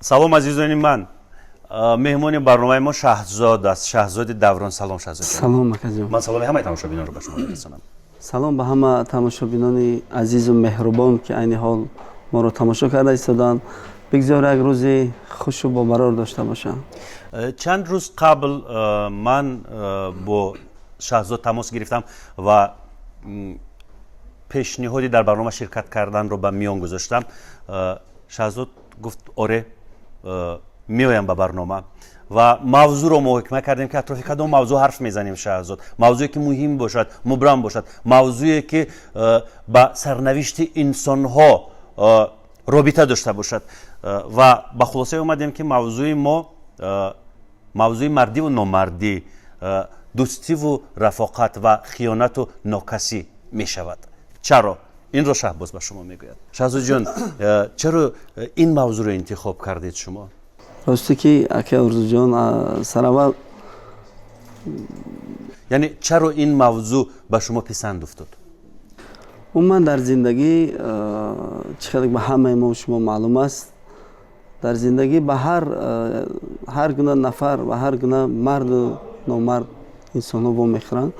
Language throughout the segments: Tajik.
Салом, азизони ман. Меҳмони барномаи мо Шаҳзод аст, Шаҳзоди Даврон. Салом, Шаҳзод. Салом, акаҷон. Ман саломи ҳамаи тамошобинонро ба шумо мерасонам. Салом ба ҳама тамошобинони азизу меҳрубон, ки айни ҳол моро тамошо карда истоданд. Бигзор як рӯзи хушу бобарор дошта бошанд. Чанд рӯз қабл ман бо Шаҳзод тамос гирифтам ва пешниҳоди дар барнома ширкат карданро ба миён гузоштам. Шаҳзод гуфт: «Оре, меоям ба барнома». Ва мавзӯъро муҳокима кардем, ки атрофи кадом мавзӯъ ҳарф мезанем, Шаҳзод. Мавзӯе ки муҳим бошад, мубрам бошад, мавзӯе ки ба сарнавишти инсонҳо робита дошта бошад. Ва ба хулосае омадем, ки мавзӯи мо мавзӯи мардиву номардӣ, дӯстиву рафоқат ва хиёнату нокасӣ мешавад. Чаро, инро Шаҳбоз ба шумо мегӯяд. Шаҳзодҷон, чаро ин мавзӯъро интихоб кардед шумо? Росте ки, ака Орзуҷон, сараввал Яъне чаро ин мавзӯъ ба шумо писанд уфтод? Умуман, дар зиндагӣ, чӣ хеле ба ҳамаи мо шумо маълум аст, дар зиндагӣ ба ҳар гуна нафар ва ҳар гуна марду номард инсонҳо вомехӯранд.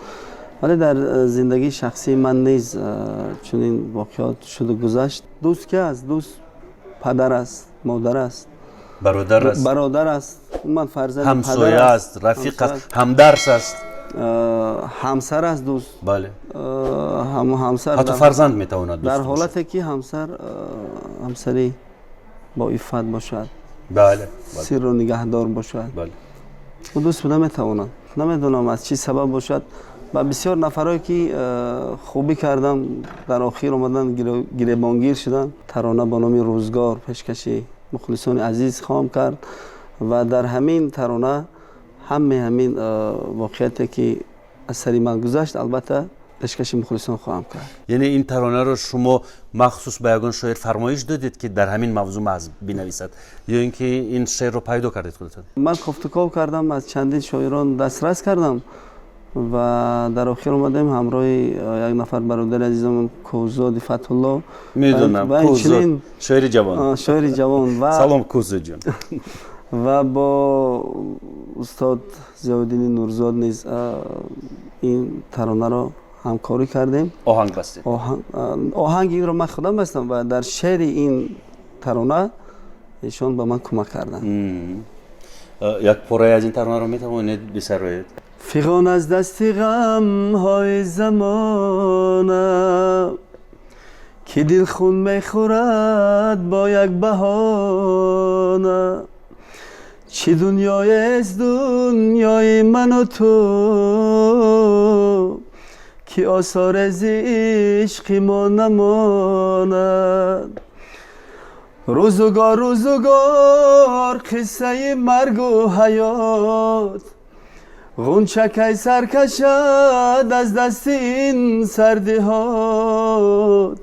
Вале дар зиндагии шахсии ман низ чунин воқеот шуду гузашт. Дӯст ки аст? Дӯст падар аст, модар аст. Бародар аст. Бародар аст, умуман фарзанди ҳамсоя аст, рафиқ аст, ҳамдарс аст. Ҳамсар аст дӯст. Бале. Ҳамсар. Ҳатто фарзанд метавонад. Дар ҳолате ки ҳамсар ҳамсари боиффат бошад, сирру нигаҳдор бошад, ӯ дӯст буда метавонад. Намедонам, аз чӣ сабаб бошад, ба бисёр нафарое ки хубӣ кардам, дар охир омадан гиребонгир шуданд. Тарона ба номи «Рӯзгор» пешкаши мухлисони азиз хоҳам кард ва дар ҳамин тарона ҳамаи ҳамин воқеияте ки аз сари ман гузашт, албатта, пешкаши мухлисон хоҳам кард. Яъне ин таронаро шумо махсус ба ягон шоир фармоиш додед, ки дар ҳамин мавзӯъ маҳз бинависад, ё ин ки ин шеърро пайдо кардед худатон? Ман кофтуков кардам, аз чандин шоирон дастрас кардам ва дар охир омадем ҳамроҳи як нафар бародари азизам, Кӯҳзоди Фатҳулло. Медонам, шоири ҷавон. Шоири ҷавон. Ва салом, Кӯҳзодҷон. Ва бо устод Зиёвиддини Нурзод низ ин таронаро ҳамкорӣ кардем. Оҳанг бастед? Оҳанги инро ман худам бастам ва дар шеъри ин тарона эшон ба ман кӯмак карданд. Як порае аз ин таронаро метавонед бисароед? Фиғон аз дасти ғамҳои замона, ки дил хун мехӯрад бо як баҳона. Чӣ дунёест дунёи ману ту, ки осоре зи ишқи мо намонад. Рӯзугор, рӯзугор, қиссаи маргу ҳаёт, ғунча кай сар кашад аз дасти ин сардиҳот.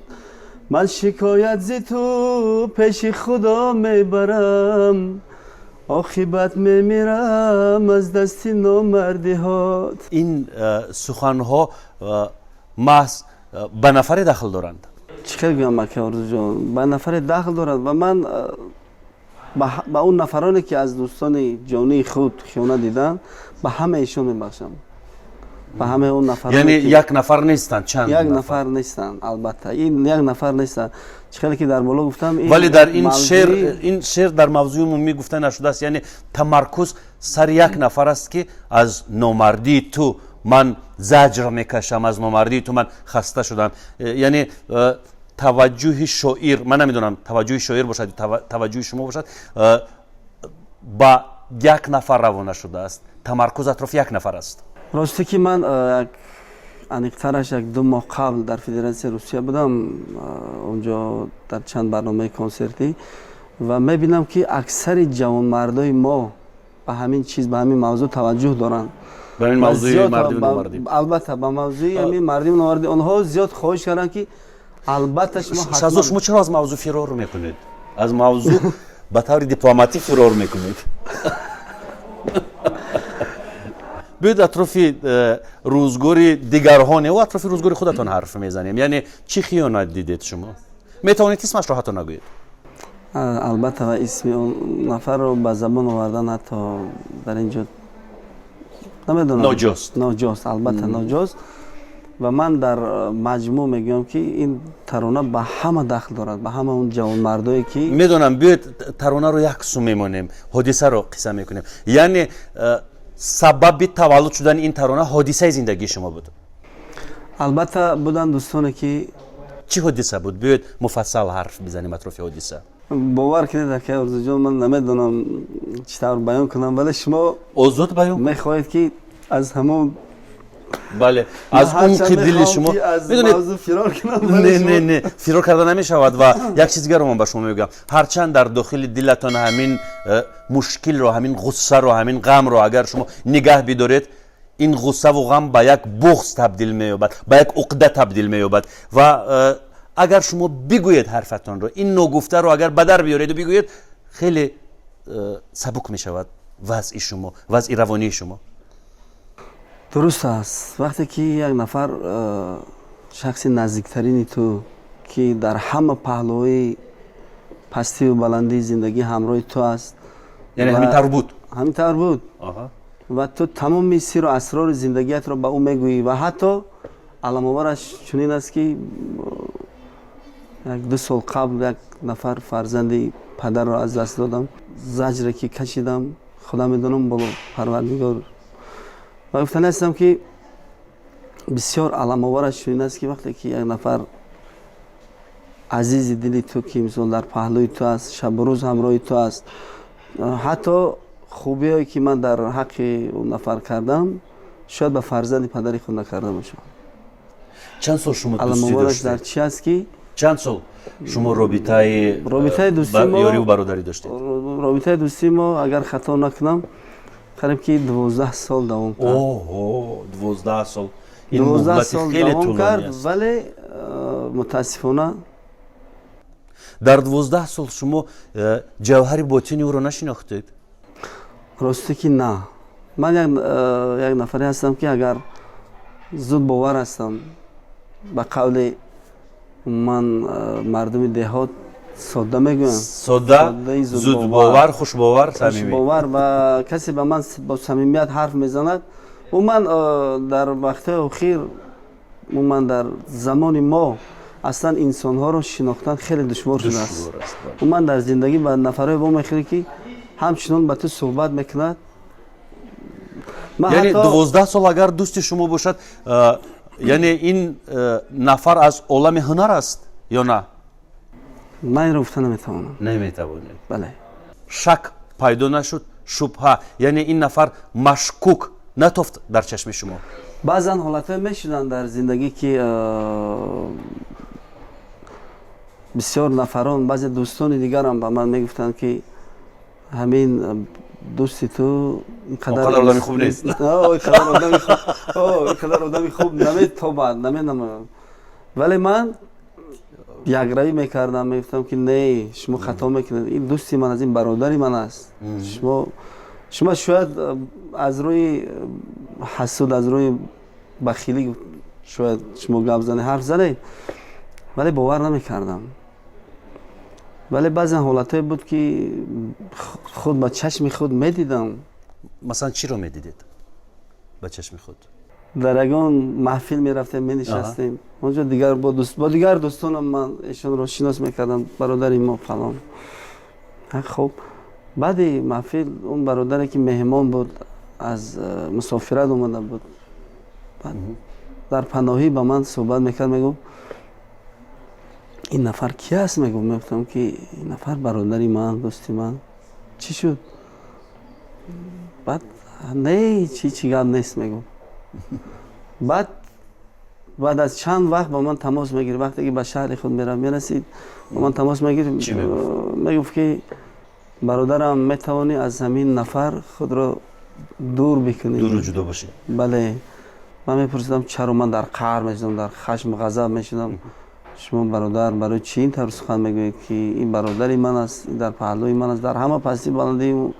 Ман шикоят зи ту пеши Худо мебарам, оқибат мемирам аз дасти номардиҳот. Ин суханҳо маҳз ба нафаре дахл доранд? Чӣ хел гӯям, ака Орзуҷон, ба нафаре дахл дорад ва ман ба он нафароне ки аз дӯстони ҷонии худ хиёнат диданд, ба ҳама ишон мебахшам, ба ҳамаи он нафар. Яъне як нафар нестанд, чанд? Як нафар нестанд, албатта, ин як нафар нестанд, чӣ хеле ки дар боло гуфтам. Вале дар ин шеър, ин шеър дар мавзӯи умумӣ гуфта нашудааст. Яъне тамаркуз сари як нафар аст, ки аз номардии ту ман заҷр мекашам, аз номардии ту ман хаста шудам. Яъне таваҷҷӯҳи шоир, ман намедонам, таваҷҷӯҳи шоир бошад, таваҷҷӯҳи шумо бошад, ба як нафар равона шудааст, тамаркуз атрофи як нафар аст. Росте ки, ман як аниқтараш як 2 моҳ қабл дар Федератсияи Русия будам, онҷо дар чанд барномаи консертӣ, ва мебинам, ки аксари ҷавонмардои мо ба ҳамин чиз, ба ҳамин мавзӯъ таваҷҷӯҳ доранд. Ба ин мавзӯи мардиву номардӣ? Албатта, ба мавзӯи ҳамин мардиву номардӣ онҳо зиёд хоҳиш карданд, ки албатта шумо Шаҳзод, шумо чаро аз мавзӯъ фирор мекунед? Аз мавзӯъ ба таври дипломатӣ фирор мекунед. Биёед, атрофи рӯзгори дигарҳо не, атрофи рӯзгори худатон ҳарф мезанем. Яъне чӣ хиёнат дидед шумо? Метавонед исмашро ҳатто нагӯед. Албатта, ва исми он нафарро ба забон овардан ҳатто дар ин ҷо намедонам. Ноҷост. Ноҷост, албатта, ноҷост. Ва ман дар маҷмӯъ мегӯям, ки ин тарона ба ҳама дахл дорад, ба ҳама он ҷавонмардое, ки Медонам. Биёед, таронаро як су мемонем, ҳодисаро қисса мекунем. Яъне сабаби таваллуд шудани ин тарона ҳодисаи зиндагии шумо буд? Албатта, буданд дӯстоне, ки Чӣ ҳодиса буд? Биёед, муфассал ҳарф бизанем атрофи ҳодиса. Бовар кунед, акай Орзуҷон, ман намедонам чӣ тавр баён кунам, вале шумо Озод баён. мехоҳед, ки аз ҳамон Бале, аз умқи дили шумо. Медонед, фирор кунам. Не, не, не, фирор карда намешавад. Ва як чиз дигарро ман ба шумо мегӯям: ҳарчанд дар дохили дилатон ҳамин мушкилро, ҳамин ғуссаро, ҳамин ғамро агар шумо нигаҳ бидоред, ин ғуссаву ғам ба як буғз табдил меёбад, ба як уқда табдил меёбад. Ва агар шумо бигӯед ҳарфатонро, ин ногуфтаро агар ба дар биёреду бигӯед, хеле сабук мешавад вазъи шумо, вазъи равонии шумо. Дуруст аст. Вақте ки як нафар, шахси наздиктарини ту, ки дар ҳама паҳлӯҳои пастиву баландии зиндагӣ ҳамроҳи ту аст. Яъне ҳамин тавр буд? Ҳамин тавр буд. Ва ту тамоми сиру асрори зиндагиятро ба ӯ мегӯӣ. Ва ҳатто аламовараш чунин аст, ки як 2 сол қабл як нафар фарзанди падарро аз даст додам. Заҷре ки кашидам, худо медонам, боло Парвардигор. Ва гуфтани ҳастам, ки бисёр аламовараш чунин аст, ки вақте ки як нафар азизи дили ту, ки мисол дар паҳлӯи ту аст, шабу рӯз ҳамроҳи ту аст, ҳатто хубиҳое ки ман дар ҳаққи он нафар кардам, шояд ба фарзанди падари худ накарда бошам. Чанд сол шумо дӯстӣ Аламовараш дар доштед? чи аст, ки Чанд сол шумо робитаи Робитаи дӯстии мо ёриву бародарӣ доштед? Робитаи дӯстии мо, агар хато накунам, қариб ки 12 сол давом кард. Оҳо, 12 сол, ин 12 муҳлати сол хеле давом тӯлонӣ кард, аст. вале мутаассифона Дар 12 сол шумо ҷавҳари ботини ӯро нашинохтед? Росте ки на. Ман як нафаре ҳастам, ки агар зуд бовар ҳастам. Ба қавли ман мардуми деҳот содда мегӯям. Содда, Соддаи зудбовар, хушбовар, самимӣ. Хушбовар. Ва касе ба ман бо самимият ҳарф мезанад, умуман дар вақтҳои охир, умуман дар замони мо аслан инсонҳоро шинохтан хеле душвор шудааст. Душвор аст, бале. Умуман дар зиндагӣ ба нафарое вомехӯрӣ, ки ҳамчунон ба ту суҳбат мекунад. Ман Яъне ҳатто 12 сол агар дӯсти шумо бошад, яъне ин нафар аз олами ҳунар аст ё на? Ман инро гуфта наметавонам. Наметавонед? Бале. Шак пайдо нашуд, шубҳа, яъне ин нафар машкук натофт дар чашми шумо? Баъзан ҳолатҳое мешуданд дар зиндагӣ, ки бисёр нафарон, баъзе дӯстони дигарам ба ман мегуфтанд, ки ҳамин дӯсти ту инқадар Он қадар одами хуб нест. Инқадар одами хуб наметобад, наменамояд. Вале ман якравӣ мекардам, мегуфтам, ки не, шумо хато мекунед, ин дӯсти ман аст, ин бародари ман аст. Шумо шояд аз рӯи ҳасуд, аз рӯи бахилӣ шояд шумо гап занед, ҳарф занед, вале бовар намекардам. Вале баъзан ҳолатҳое буд, ки худ ба чашми худ медидам. Масалан, чиро медидед ба чашми худ? Дар ягон маҳфил мерафтем, менишастем онҷо, дигар бо дигар дӯстонам, ман эшонро шинос мекардам, бародари мо фалон. Хуб, баъди маҳфил он бародаре, ки меҳмон буд, аз мусофират омада буд, дар паноҳӣ ба ман суҳбат мекард, мегуфт: «Ин нафар ки аст?» Мегуфт. Мегуфтам, ки ин нафар бародари ман, дӯсти ман. Чӣ шуд? Баъд: «Не, чи гап нест», мегуфт. Баъд аз чанд вақт ба ман тамос мегирифт. Вақте ки ба шаҳри худ мерасид, ба ман тамос мегирифт, мегуфт, ки бародарам, метавонӣ аз ҳамин нафар худро дур бикунӣ. Дуру ҷудо бошӣ. Бале. Ман мепурсидам, чаро? Ман дар қаҳр мешудам, дар хашм, ғазаб мешудам: шумо, бародар, барои чӣ ин тавр сухан мегӯед, ки ин бародари ман аст, ин дар паҳлӯи ман аст, дар ҳама пастӣ, баландии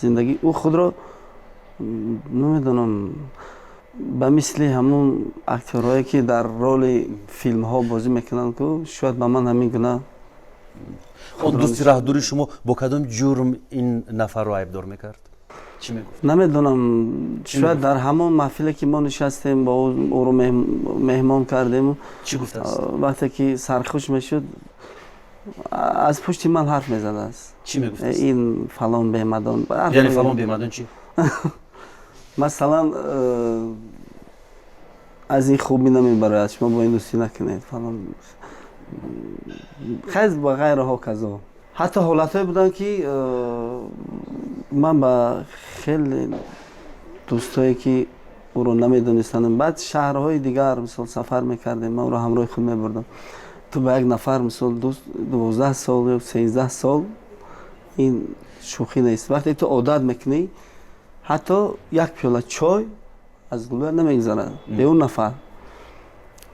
зиндагӣ? Ӯ худро, намедонам, ба мисли ҳамун актёрҳое, ки дар роли филмҳо бозӣ мекунанд ку, шояд ба ман ҳамин гуна. Он дӯсти раҳдури шумо бо кадом ҷурм ин нафарро айбдор мекард? Чӣ мегуфт? Намедонам, шояд дар ҳамон маҳфиле ки мо нишастем, бо ӯро меҳмон кардем. Чӣ гуфтааст? Вақте ки сархуш мешуд, аз пушти ман ҳарф мезадааст. Чӣ мегуфтааст? Ин фалон бемадон. Яъне фалон бемадон чӣ? Масалан, аз ин хубӣ намебарояд, шумо бо ин дӯстӣ накунед, фалон хайз ва ғайраҳо казо. Ҳатто ҳолатҳое буданд, ки ман ба хеле дӯстое, ки ӯро намедонистанд, баъд шаҳрҳои дигар, мисол, сафар мекардем, ман ӯро ҳамроҳи худ мебурдам. Ту ба як нафар, мисол, дӯст 12 сол ё 13 сол, ин шӯхӣ нест. Вақте ту одат мекунӣ, ҳатто як пиёла чой аз гулӯя намегузарад бе он нафар.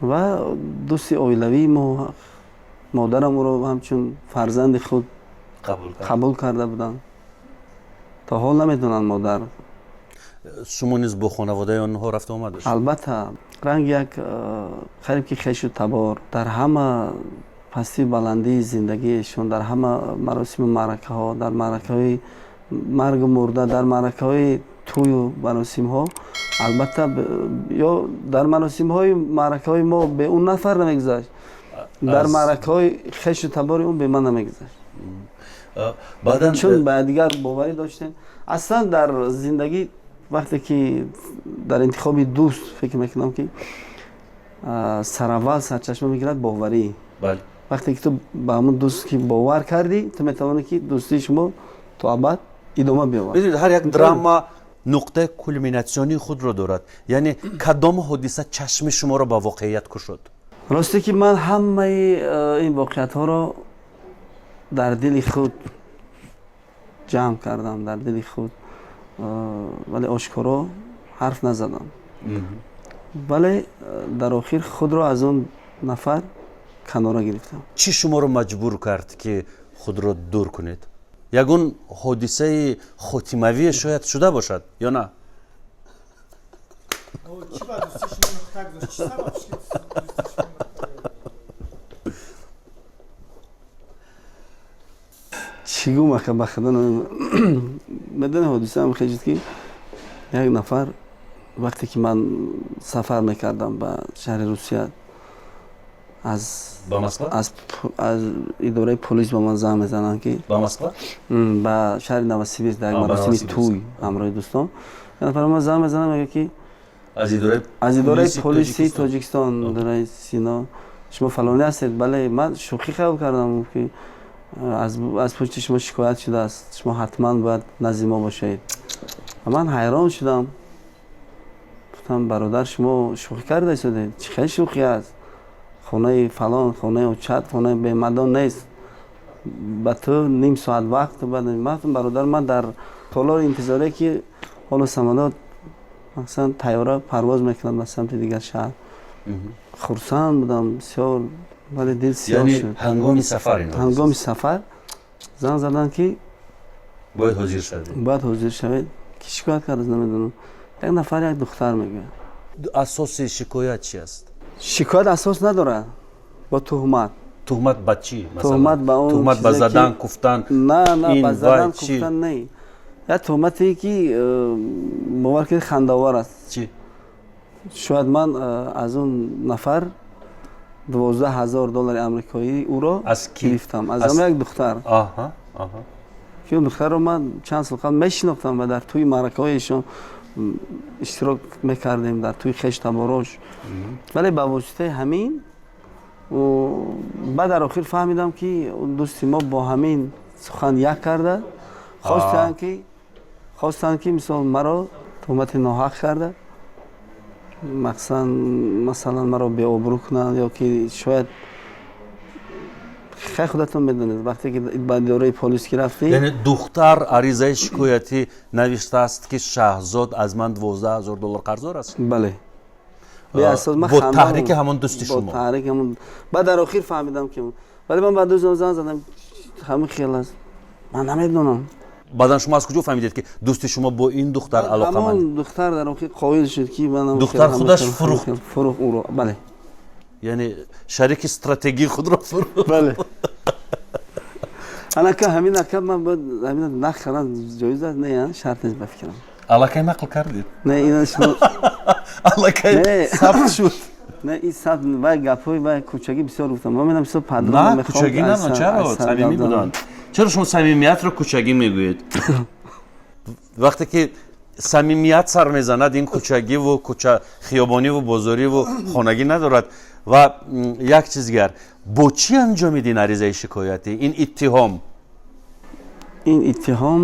Ва дӯсти оилавии мо, модарам ӯро ҳамчун фарзанди худ қабул карда буданд. То ҳол намедонанд модар. Шумо низ бо хонаводаи онҳо рафта омад доштед? Албатта, ранги як қариб ки хешу табор. Дар ҳама пастию баландии зиндагиашон, дар ҳама маросиму маъракаҳо, дар маъракаҳои маргу мурда, дар маъракаҳои тӯю маросимҳо, албатта, ё дар маросимҳои маъракаҳои мо бе он нафар намегузашт, дар маъракаҳои хешу табори он бе ман намегузашт. Баъдан Чун ба дигар боварӣ доштем. Аслан дар зиндагӣ, вақте ки дар интихоби дӯст, фикр мекунам, ки сараввал сарчашма мегирад боварӣ. Вақте ки ту ба ҳамун дӯст ки бовар кардӣ, ту метавонӣ, ки дӯстии шумо то абад идома биёбад. Бидонед, ҳар як драма нуқтаи кулминатсионии худро дорад. Яъне кадом ҳодиса чашми шуморо ба воқеият кушод? Росте ки, ман ҳамаи ин воқеиятҳоро дар дили худ ҷамъ кардам, дар дили худ, вале ошкоро ҳарф назадам. Вале дар охир худро аз он нафар канора гирифтам. Чӣ шуморо маҷбур кард, ки худро дур кунед? Ягон ҳодисаи хотимавие шояд шуда бошад ё на? Чӣ ба дӯстии шумо нуқта гузошт? Чӣ сабаб шуд, ки дӯстии шумо нуқта гузошт? Чӣ гум, ака, ба худо медони, ҳодисаам хел шуд, ки як нафар, вақте ки ман сафар мекардам ба шаҳри Русия, аз Ба Москва? Аз идораи полис ба ман занг мезананд, ки Ба Москва? Ба шаҳри Новосибирск, дар як Ба маросими Новосибирск. тӯй ҳамроҳи дӯстон, як нафар ба ман занг мезанад, мегӯяд, ки Аз идораи аз идораи полиси полиси Тоҷикистон. Тоҷикистон, идораи Сино, шумо фалонӣ ҳастед? Бале. Ман шӯхӣ хаёл кардам, ки аз пушти шумо шикоят шудааст, шумо ҳатман бояд назди мо бошед. Ва ман ҳайрон шудам, гуфтам: «Бародар, шумо шӯхӣ карда истодед? Чӣ хел шӯхӣ аст? Хонаи фалон, хонаи очат, хонаи бемадон нест, ба ту ним соат вақт». Баъд ман гуфтам: «Бародар, ман дар толори интизорие, ки ҳоло самолёт, масалан, тайёра парвоз мекунад ба самти дигар шаҳр». Хурсанд будам бисёр, вале дил сиёҳ Яъне шуд. ҳангоми сафар ин ҳодиса Ҳангоми аст. сафар занг заданд, ки бояд ҳозир шавед. Бояд ҳозир шавед. Ки шикоят кардааст, намедонам, як нафар, як духтар мегӯяд. Асоси шикоят чи аст? Шикоят асос надорад, бо туҳмат. Туҳмат ба чӣ, масалан? Туҳмат ба он Туҳмат ба чизе ки- задан, куфтан? На, Ин ба вай задан, чӣ? куфтан не. Як туҳмате, ки бовар кунед, хандаовар аст. Чӣ? Шояд ман аз он нафар 12 000 доллари амрикоӣ ӯро Аз кӣ? гирифтам, аз Аз- ҳама як духтар, аҳа аҳа ки он духтарро ман чанд сол қабл мешинохтам ва дар тӯи маъракаҳои иштирок мекардем, дар тӯи хеш таборош. Вале ба воситаи ҳамин баъд дар охир фаҳмидам, ки он дӯсти мо бо ҳамин сухан як карда хостанд, ки мисол маро туҳмати ноҳақ карда, масалан, маро беобрӯ кунанд ё ки шояд, хай, худатон медонед, вақте ки ба идораи полис ки рафтӣ. Яъне духтар аризаи шикоятӣ навиштааст, ки Шаҳзод аз ман 12 000 доллар қарздор аст? Бале, беасос. Ман Бо хандам. таҳрики ҳамон дӯсти Бо шумо? таҳрики ҳамон. Баъд дар охир фаҳмидам, ки, вале ман ба дӯстам занг задам, ҳамин хел аст, ман намедонам. Баъдан шумо аз куҷо фаҳмидед, ки дӯсти шумо бо ин духтар алоқаманд? Ҳамон духтар дар охир қоил шуд, ки ман Духтар худаш фурӯхт? Фурӯхт ӯро, бале. Яъне шарики стратегии худро фурӯхт? Бале. Анака ҳамин ака ман бояд ҳамин нақл кардан ҷоиз аст? Не, шарт нест ба фикрам. Аллакай нақл кардед. Не, ина шумо аллакай сабт шуд. Не, ин сабт вай гапҳои вай кӯчагӣ бисёр гуфтам. Ман медонам бисёр падрон мехоҳам. Кӯчагӣ на, чаро самимӣ буданд? Чаро шумо самимиятро кӯчагӣ мегӯед? Вақте ки самимият сар мезанад, ин кӯчагиву кӯча хиёбониву бозориву хонагӣ надорад. Ва як чиз дигар, бо чӣ анҷомид ин аризаи шикоятӣ, ин иттиҳом? Ин иттиҳом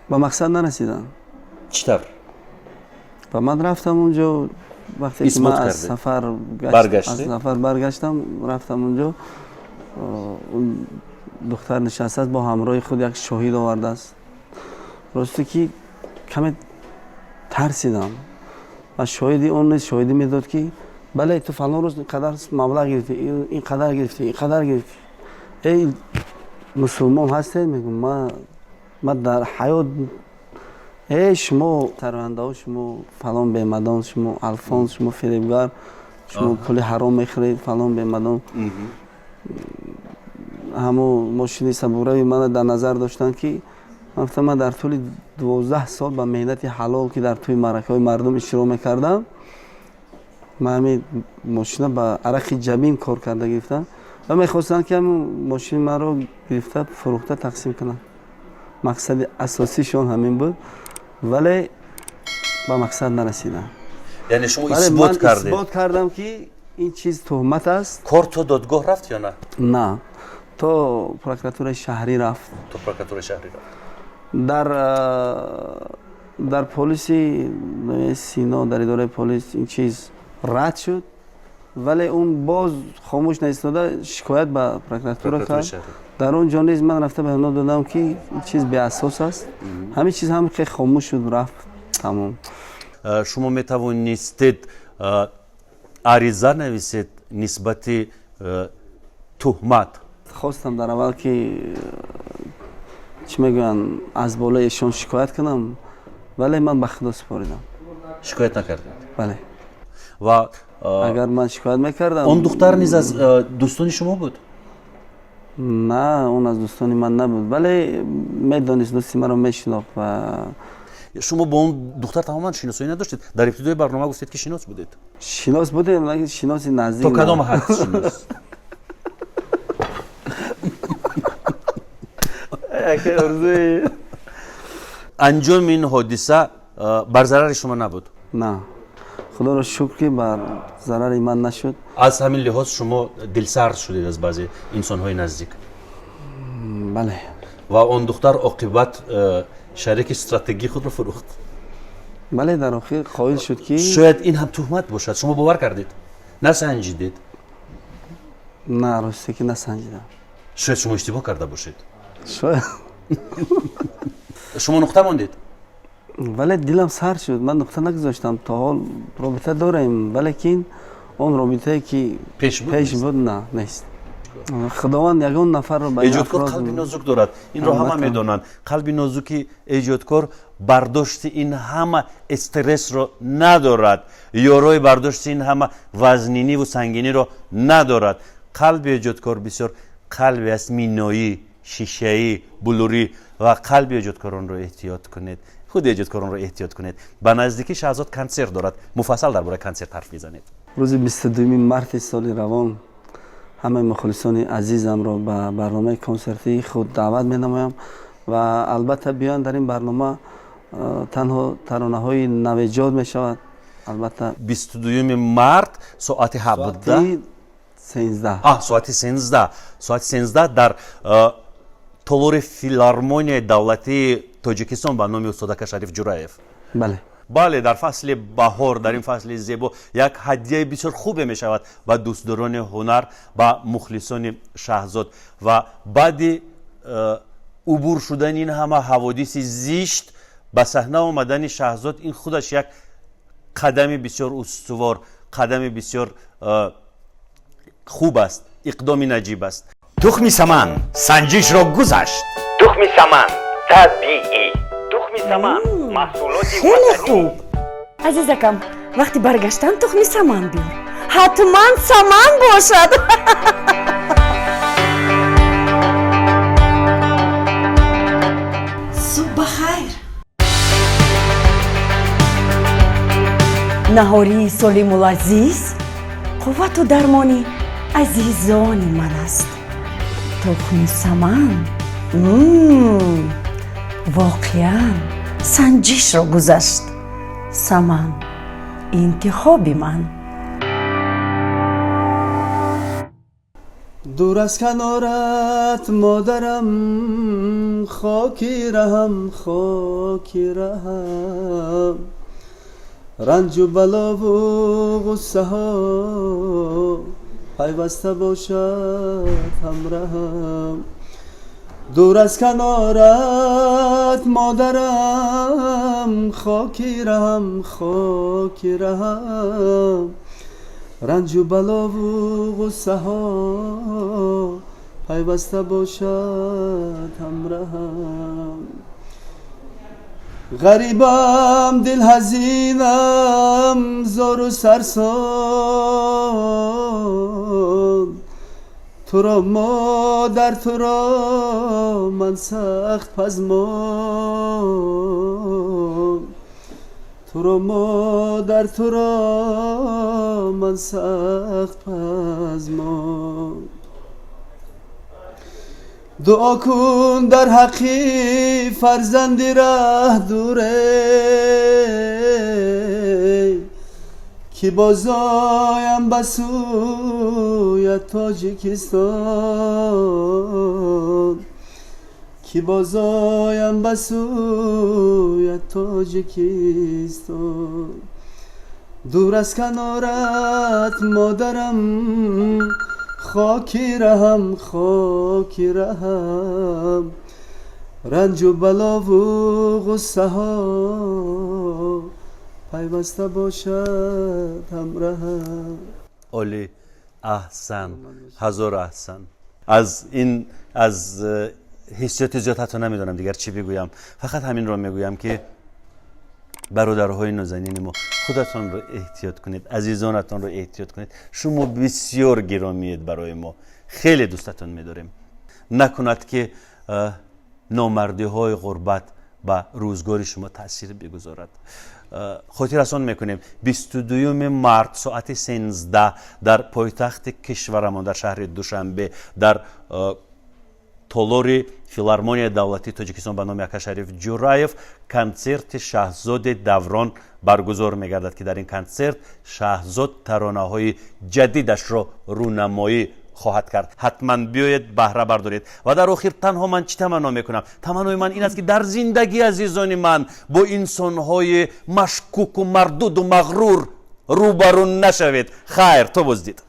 ба мақсад нарасидам. Чӣ тавр? Ва ман рафтам унҷо, вақте ки ман аз сафар баргаштам, рафтам унҷо, духтар нишастааст, бо ҳамроҳи худ як шоҳид овардааст. Росте ки каме тарсидам ва шоҳиди он низ шоҳидӣ медод, ки бале, ту фалон рӯз ин қадар маблағ гирифтӣ, ин қадар гирифтӣ, ин қадар гирифтӣ. Эй, мусулмон ҳастед? Мегӯм, ман дар ҳаёт, эй, шумо сарвандаҳо, шумо фалон бемадон, шумо алфонс, шумо фиребгар, шумо пули ҳаром мехӯред, фалон бемадон. Ҳамо мошини сабурави мана дар назар доштанд, ки ман гуфтам, ман дар тӯли 12 сол ба меҳнати ҳалол, ки дар тӯи маъракаҳои мардум иштирок мекардам, ман ҳамин мошина ба арақи ҷабин кор карда гирифтам ва мехостанд, ки ҳамин мошини маро гирифта, фурӯхта, тақсим кунанд. Мақсади асосишон ҳамин буд, вале ба мақсад нарасидам. Яъне шумо исбот кардед? Исбот кардам, ки ин чиз туҳмат аст. Кор то додгоҳ рафт ё на? На, то прокуратураи шаҳрӣ рафт. То прокуратураи шаҳрӣ рафт. Дар полиси Сино, дар идораи полис ин чиз рад шуд, вале он боз хомӯш наистода, шикоят ба прокуратура кард. Дар он ҷо низ ман рафта ба онҳо додам, ки ин чиз беасос аст. Ҳамин чиз ҳам хеле хомӯш шуд, рафт, тамом. Шумо метавонистед ариза нависед нисбати туҳмат. Хостам дар аввал, ки чӣ мегӯянд, аз болои эшон шикоят кунам, вале ман ба худо супоридам. Шикоят накардед? Бале. Ва агар ман шикоят мекардам, он духтар низ аз дӯстони шумо буд? На, он аз дӯстони ман набуд, вале медонист, дӯсти маро мешинохт ва Шумо бо он духтар тамоман шиносоӣ надоштед? Дар ибтидои барнома гуфтед, ки шинос будед. Шинос будем, лекин шиноси наздик. То кадом ҳад шинос? Анҷоми ин ҳодиса бар зарари шумо набуд? На, худоро шукр, ки бар зарари ман нашуд. Аз ҳамин лиҳоз шумо дилсард шудед аз баъзе инсонҳои наздик? Бале. Ва он духтар оқибат шарики стратегии худро фурӯхт? Бале, дар охир қоил шуд, ки Шояд ин ҳам туҳмат бошад. Шумо бовар кардед, насанҷидед? На, росте ки насанҷидам. Шояд шумо иштибоҳ карда бошед. Шояд. Шумо нуқта мондед? Вале дилам сар шуд, ман нуқта нагузоштам. То ҳол робита дорем, валекин он робитае, ки пеш буд, на, нест. Худованд ягон нафарро ба Эҷодкор қалби нозук дорад, инро ҳама медонанд. Қалби нозуки эҷодкор бардошти ин ҳама стрессро надорад, ёрои бардошти ин ҳама вазниниву сангиниро надорад. Қалби эҷодкор бисёр қалбе аст миноӣ, шишаӣ, булурӣ. Ва қалби эҷодкоронро эҳтиёт кунед, худи эҷодкоронро эҳтиёт кунед. Ба наздикӣ Шаҳзод консерт дорад. Муфассал дар бораи консерт ҳарф мезанед. Рӯзи 22 марти соли равон ҳамаи мухлисони азизамро ба барномаи консертии худ даъват менамоям ва албатта биёянд. Дар ин барнома танҳо таронаҳои навеҷод мешавад, албатта. 22 март, соати 17? 13. Соати 13, соати 13 дар толори филармонияи давлатии Тоҷикистон ба номи устод ака Шариф Ҷураев. Бале. Бале, дар фасли баҳор, дар ин фасли зебо як ҳадияи бисёр хубе мешавад ба дӯстдорони ҳунар, ба мухлисони Шаҳзод. Ва баъди убур шудани ин ҳама ҳаводиси зишт, ба саҳна омадани Шаҳзод, ин худаш як қадами бисёр устувор, қадами бисёр хуб аст, иқдоми наҷиб аст. Тухми саман санҷишро гузашт. Тухми саман табиӣ, тухми саман маҳсулоти Хеле хуб, азизакам. Вақти баргаштан тухми саман биёр, ҳатман саман бошад. Наҳории солиму лазиз қуввату дармони азизони ман аст. Тухми саман воқеан санҷишро гузашт. Саман интихоби ман. Дур аз канорат модарам, хоки раҳам, хоки раҳам. Ранҷу балову ғуссаҳо пайваста бошад ҳамраҳам. Дур аз канорат модарам, хоки раҳам, хоки раҳам. Ранҷу балову ғуссаҳо пайваста бошад ҳамраҳам. Ғарибам, дилҳазинам, зору сарсон, туро модар, туро ман сахт пазмон. Туро модар, туро ман сахт пазмон. Дуо кун дар ҳаққи фарзанди раҳ дуре, ки бозоям ба сӯи Тоҷикистон, ки бозоям ба сӯи Тоҷикистон. Дур аз канорат модарам, хоки раҳам, хоки раҳам. Ранҷу балову ғуссаҳо пайваста бошад ҳамраҳам. Олӣ, аҳсан, ҳазор аҳсан. Аз ин аз ҳиссиёти зиёд ҳатто намедонам дигар чӣ бигӯям. Фақат ҳаминро мегӯям ки бародарҳои нозанини мо, худатонро эҳтиёт кунед, азизонатонро эҳтиёт кунед. Шумо бисёр гиромиед барои мо, хеле дӯстатон медорем. Накунад ки номардиҳои ғурбат ба рӯзгори шумо таъсир бигузорад. Хотиррасон мекунем, 22 март соати 13 дар пойтахти кишварамон, дар шаҳри Душанбе, дар толори филармонияи давлатии Тоҷикистон ба номи Ака Шариф Ҷураев консерти Шаҳзоди Даврон баргузор мегардад, ки дар ин консерт Шаҳзод таронаҳои ҷадидашро рӯнамоӣ хоҳад кард. Ҳатман биёед, баҳра бардоред. Ва дар охир танҳо ман чӣ таманно мекунам? Таманнои ман ин аст, ки дар зиндагӣ, азизони ман, бо инсонҳои машкуку мардуду мағрур рӯбарӯ нашавед. Хайр, то боздид.